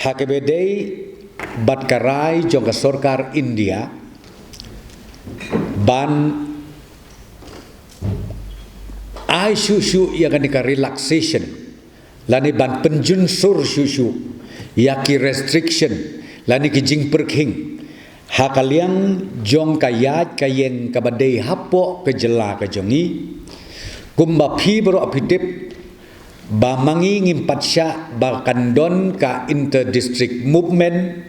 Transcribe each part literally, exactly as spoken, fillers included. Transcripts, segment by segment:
Ha kaba ïadei bad ka rai jong ka sorkar India ban ai shuh shuh ïa kane ka relaxation lane ban pynjunsur shuh shuh ïa ki restriction lane ki jingpyrkhing ha ka liang jong ka ïaid ka ïeng kaba dei hapoh ka jylla ka jong ngi. Kumba phi baroh phi tip ba ma ngi ngim pat shah ba kan don ka inter district movement,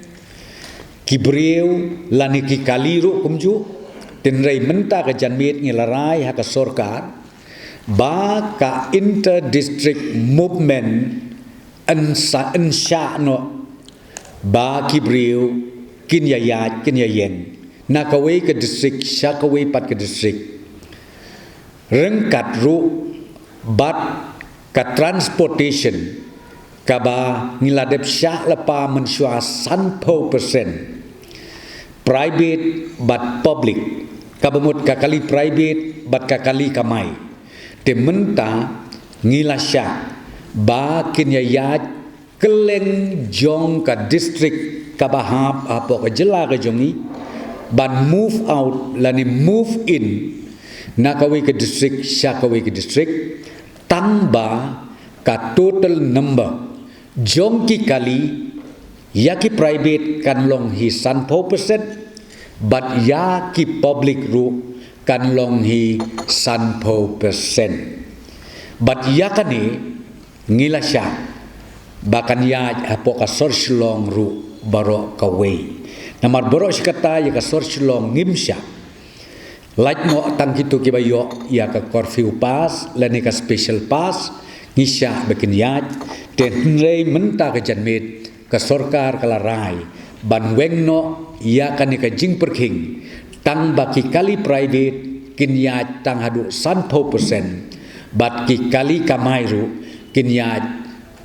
ki briew lane ki kali ruh kumjuh. Hynrei mynta ka janmiet ngi la rai ha ka sorkar ba ka inter district movement yn sa, yn shah noh ba ki briew kin ïaid kin ïeng na kawei ka district sha kawei pat ka district. Ryngkat ruh bad ka transportation kaba ngi la dep shah lypa mynshuwa sanphew percent private bad public, kaba mut ka kali private bad ka kali kamai. Te mynta ngi la shah ba kin ïaid kylleng jong ka district kaba hap hapoh ka jylla ka jong ngi ban move out lane move in na kawei ka district sha kawei ka district, tang ba ka total number jong ki kali ïa ki private kan long hi sanphew percent bad ïa ki public ruh kan long hi sanphew percent. Bad ïa kane ngi la shah ba kan ïaid hapoh ka sor Shillong ruh baroh kawei. Namar baroh shi katta ïa ka sor Shillong ngim shah. Lait noh tang kito kiba ïoh ïa ka curfew pass lane ka special pass ngi shah ba kin ïaid. Te hynrei mynta ka janmiet ka sorkar ka la rai ban weng noh ïa kane ka jingpyrkhing, tang ba ki kali private kin ïaid tang haduh sanphew percent bad ki kali kamai ruh kin ïaid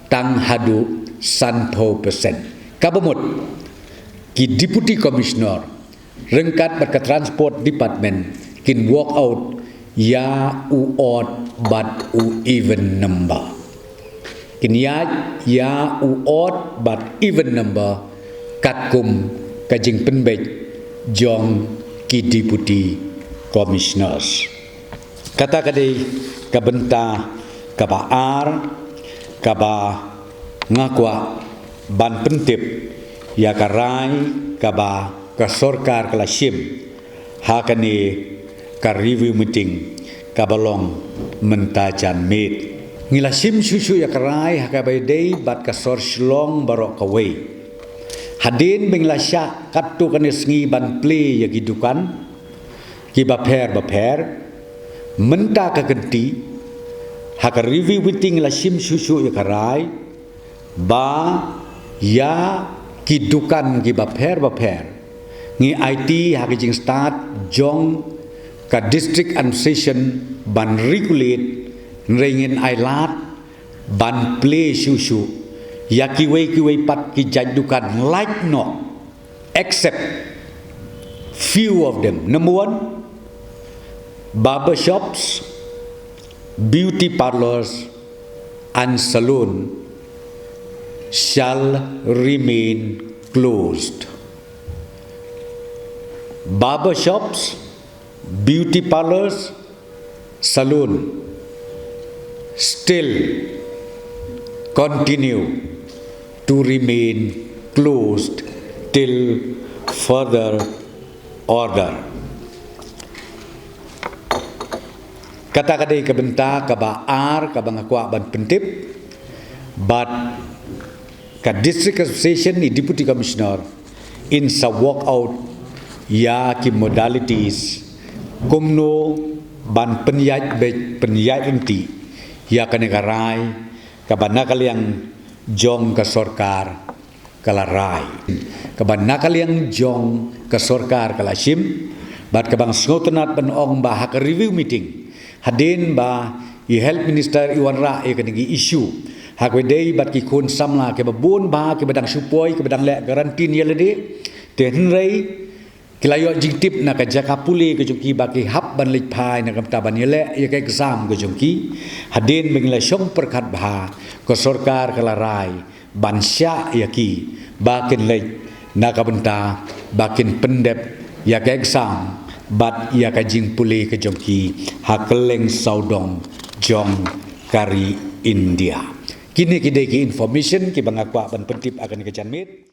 tang haduh sanphew percent. Kaba mut ki deputy commissioner ryngkat bad ka transport department kin work out ïa u odd bad u even number. Kin ïaid ïa u odd bad even number katkum ka jingpynbeit jong ki deputy commissioners. Kata ka dei ka bynta kaba ar kaba nga kwah ban pyntip ïa ka rai kaba ka sorkar ka la shim ha kane ka review meeting kaba long mynta janmiet. Ngi la shim shuh shuh ïa ka rai ha kaba ïadei bad ka sor Shillong baroh kawei. Hadien ba ngi la shah katto katne sngi ban plie ïa ki dukan kiba pher ba pher, mynta ka kynti ha ka review meeting la shim shuh shuh ïa ka rai ba ïa ki dukan kiba pher ba pher ngi aiti ha ka jingstad jong ka district administration ban regulate, hynrei ngin ai lad ban plie shuh shuh ïa kiwei kiwei pat ki jait dukan lait noh, except few of them. Number one, barber shops, beauty parlors, and saloon shall remain closed. Barber shops, beauty parlors, saloon still continue to remain closed till further order. Kata ka dei ka bynta kaba ar kaba nga kwah ban pyntip bad ka District Association, i Deputy Commissioner in sa work out ïa ki modalities kumno ban pynïaid beit pynïaid ryntih ïa kane ka rai kaba na ka liang jong ka sorkar ka la rai, kaba na ka liang jong ka sorkar ka la shim, bad kaba nga sngewtynnat ban ong ba ha ka review meeting hadien ba i Health Minister i wanrah ïa kane ka issue ha kaba ïadei bad ki khun samla kiba bun ba kiba dang shu poi kiba dang leh quarantine ïa lade. Te hynrei ki la ïoh jingtip na ka jaka pule ka jong ki ba ki hap ban leit phai na ka bynta ban ïaleh ïa ka exam ka jong ki. Hadien ba ngi la shong pyrkhat bha, ka sorkar ka la rai ban shah ïa ki ba kin leit na ka bynta ba kin pyndep ïa ka exam bad ïa ka jingpule ka jong ki ha kylleng sawdong jong ka ri India. Kine ki dei ki information kiba nga kwah ban pyntip ha kane ka janmiet.